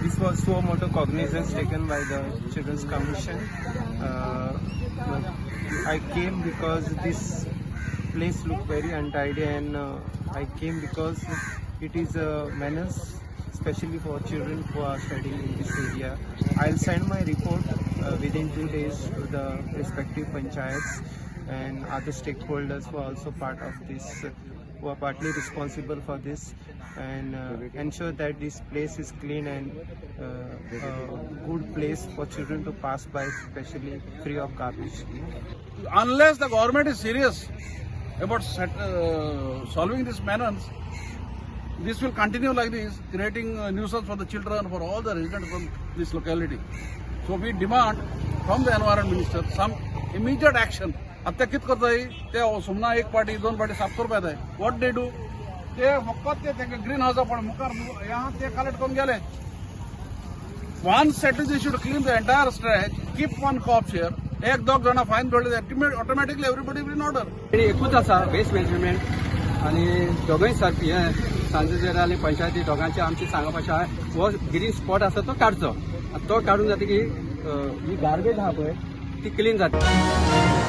This was suo moto cognizance taken by the Children's Commission. I came because this place looked very untidy, and I came because it is a menace, especially for children who are studying in this area. I'll send my report within 2 days to the respective panchayats and other stakeholders who are also part of this, who are partly responsible for this, and ensure that this place is clean and a good place for children to pass by, especially free of garbage. Unless the government is serious about solving this menace, this will continue like this, creating nuisance for the children, for all the residents from this locality. So we demand from the environment minister some immediate action. आतां कितें करताय ते? सोमना एक पाटी दोन पाटी साफ करपा जाय. What they do? ते फकत ते तेंका ग्रीन हावसा पळय मुखार हे आहा, ते कलेक्ट करून गेले. One strategy should clean the entire stretch, keep one cops here. एक दोग जाणां फायन भरले, automatically everybody will in order. आनी एकूच आसा, वेस्ट मॅनेजमेंट आनी दोगूय सर हे सांजे आनी पंचायती दोगांचे आमची सांगप अशें आहा, हो ग्रीन स्पॉट आसा तो काडचो आनी तो काडून जातकीर ही गार्बेज आहा पळय ती क्लीन जाता.